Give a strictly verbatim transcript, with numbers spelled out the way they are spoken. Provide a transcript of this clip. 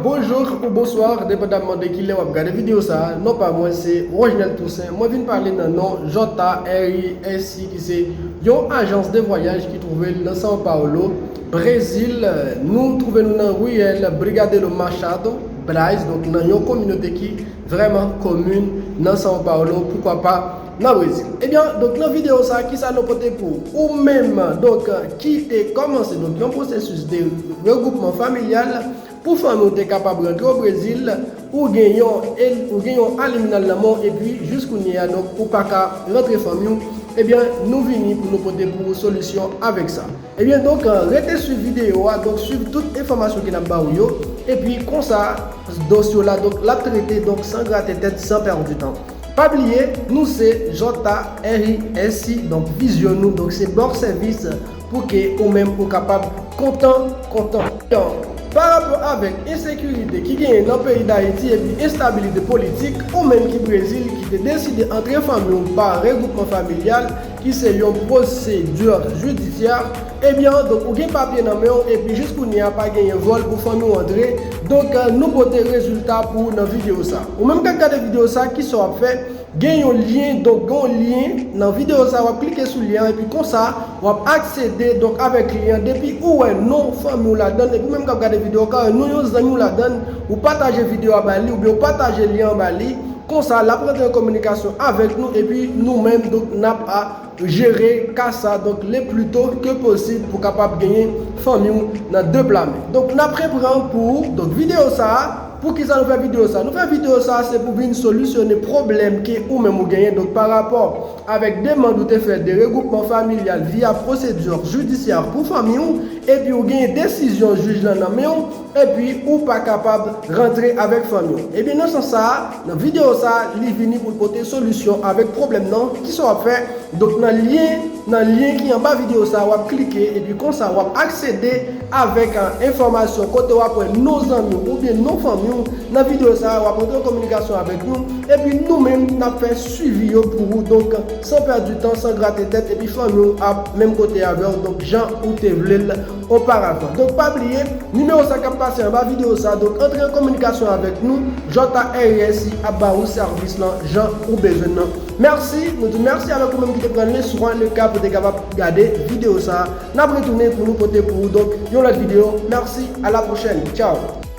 Bonjou ou bonswa, depandamman de ki lè w ap gade videyo sa a. Non pa mwen, se Rogenel Toussaint. Mwen vin pale nan non J A R I S I, ki se yon ajans de vwayaj ki twouve l nan São Paulo, Brezil. Nou twouve nou nan riyèl Brigadeiro Machado Braz, donk nan yon kominote ki vrèman komin nan São Paulo, poukwa pa nan Brezil. Ebyen, donk nan videyo sa a, kisa nou pote pou ou menm, donk ki te kòmanse donk yon pwosesis de regwoupman familyal pou fanmi w te kapab rantre o Brezil, ou gen yon, ou gen yon alimina nan men w, epi jis kounye a, donk ou pa ka rantre fanmi w, ebyen, nou vini pou nou pote pou ou solisyon avèk sa. Ebyen, donk, rete swiv videyo a, donk swiv tout enfòmasyon ke n ap ba ou yo, epi konsa, dosye w la, donk, l ap trete, donk, san grate tèt, san pèdi tan. Pa bliye, nou se J A R I S I, donk vizyon nou, donk se ba w sèvis pou ke ou menm ou kapab kontan, kontan. Donk, pa rapò avèk ensekirite ki genyen nan peyi Dayiti epi enstabilite politik, ou menm ki Brezil, ki te deside antre fanmi w pa regwoupman familyal, ki se yon pwosedi jidisyè, ebyen, donk, ou gen papye nan men w, epi jis kounye a pa genyen vòl pou fanmi w antre. Donk, nou pote rezilta pou ou nan videyo sa. Ou menm k ap gade videyo sa, kisa w ap fè? Gen yon lyen, donk gen yon lyen nan videyo sa, w ap klike sou lyen an, epi konsa, w ap aksede, donk avèk lyen an, depi ou wè non fanmi w ladan l, epi menm k ap gade videyo a, ou ka wè non yon zanmi w ladan l, ou pataje videyo a ba li, oubyen ou pataje lyen an ba li, konsa, l ap rantre an kominikasyon avèk nou, epi nou menm, donk, n ap a jere ka sa, donk, le pli to ke posib pou kapab genyen fanmi w nan de pla men. Donk, n ap reprann pou ou, donk, videyo sa a, poukisa nou fè videyo sa? Nou fè videyo sa a, se pou vin solisyone pwoblèm ke ou menm ou genyen, donk, pa rapò avèk demann ou te fè de regwoupman familyal via pwosedi jidisyè pou fanmi w, epi ou genyen desizyon jij lan nan men w, epi ou pa kapab rantre avèk fanmi w. Ebyen, nan sans sa a, nan videyo sa a, li vini pou l pote solisyon avèk pwoblèm nan. Kisa w ap fè? Donk, nan lyen, nan lyen ki anba videyo sa a, w ap klike, epi konsa, w ap aksede avèk, a, enfòmasyon kote w ap wè non zanmi w oubyen non fanmi w. Nan videyo sa a, w ap rantre an kominikasyon avèk nou, epi nou menm, n ap fè swivi yo pou ou. Donk, san pèdi tan, san grate tèt, epi fanmi w ap menm kote avè w, donk, jan ou te vle l oparavan. Donk, pa bliye, nimewo sa k ap pase anba videyo sa, donk, antre an kominikasyon avèk nou, J A R I S I ap ba ou sèvis lan jan ou bezwen l lan. Mèsi, nou di mèsi avèk ou menm ki te pran le swen, le ka pou te kapab gade videyo sa. N ap retounen pou nou pote pou ou, donk, yon lòt videyo. Mèsi, a la pwochèn. Tchaw.